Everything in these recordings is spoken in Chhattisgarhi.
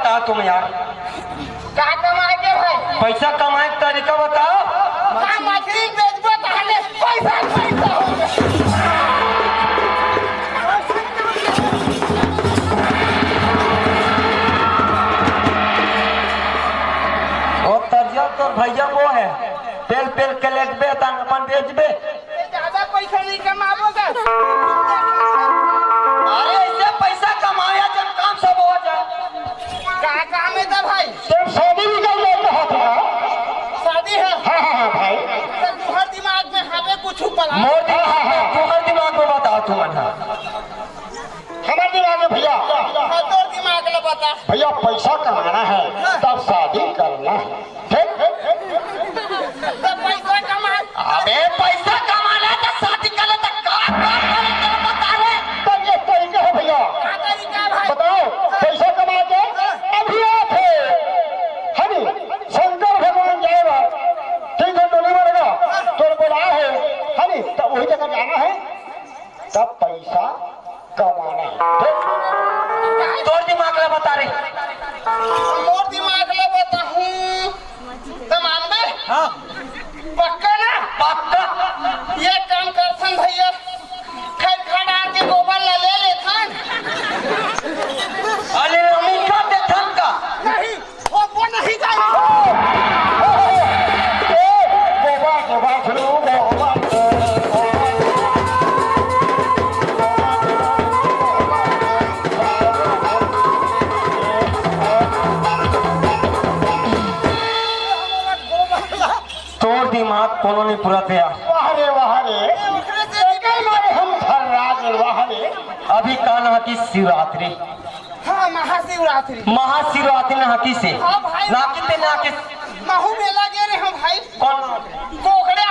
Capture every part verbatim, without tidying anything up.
बता तुम यार। का कमाए के भाई? पैसा कमाए के तरीका बताओ। का मछली बेचबो तहले पैसा पैसा हो। ओ तरिया तोर भैया वो है, पेल पेल के लेगबे तन अपन बेचबे। ज्यादा पैसा नहीं कमाबो का? अरे ऐसे पैसा कमाया जब काम सब हो जाए। का काम है था भाई? तुम शादी भी कर लेते हो क्या? शादी है? हाँ, हाँ, हाँ, भाई। तो तुम्हारे दिमाग में हमें कुछ पड़ा? मोर दिमाग में, तुम्हारे दिमाग में बताओ तुम ना। हमारे दिमाग में भैया। हाँ, तोर दिमाग ला बता। भैया, पैसा कमाना है, तब शादी करना है। ठीक? तो पैसा कमा। अबे, पैसा कमाना है तो शादी कर ले, तो का, का करे, क्या बता रहे? तो ये तरीका है भैया। का तरीका है भाई? बताओ, पैसा कमा के अभी आथे, है नी? शंकर भगवान जाएगा, ठीक है, डोली मरेगा, तो बोला है, है नी? तो वही जगह जाना है, तब पैसा कमाना है। तोर दिमाग ला बता रे। मोर दिमाग ला बताहूँ, त मानबे? हाँ। पक्का ना? पक्का। ये काम करथन भैया, खैर खा डाल के गोबर ला ले लेथन। अरे, अमीर का देखन का? नहीं। वो, वो नहीं जाएगी। गोबर, गोबर, गोबर। तोर दिमाग कोनो नहीं पूरा थे यार। वाह रे, वाह रे। एकर मारे हम थर्रा गेन, वाह रे। अभी का ना कि शिवरात्रि। हाँ, महाशिवरात्रि। महाशिवरात्रि ना किसे? हाँ भाई। ना किते ना किस? महू मेला गे रहे हो भाई। कौन? कोकड़ा।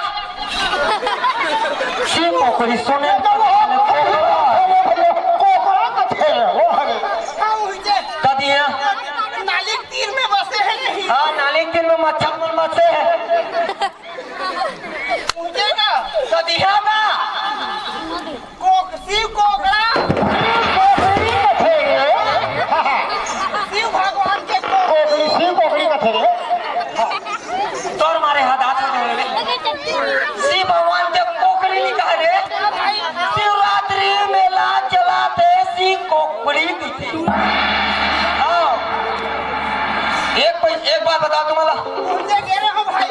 सी कोकड़ी सुने तो वो, कोकड़ा। अरे भैया, कोकड़ा कथे, वो हरे। हाँ, उहिजे। कदिया? नाली के तीर में बसे है नहीं। हाँ, नाली के तीर में मच्छर मन बसे है। उहिजे का? कदिया का? कोक-, शिव कोकड़ा। कोकड़ी कथे रे। शिव भगवान के कोकड़ी। कोकड़ी, शिव कोकड़ी कथे रे। तोर मारे हाथ हाथ में रे। शिव भगवान के कोकड़ी निकाल रे। शिवरात्रि मेला चलाते शिव कोकड़ी दिखे। हाँ। एक पै-, एक बात बताओ तुम्हाला। उहिजे गे रहे हो भाई।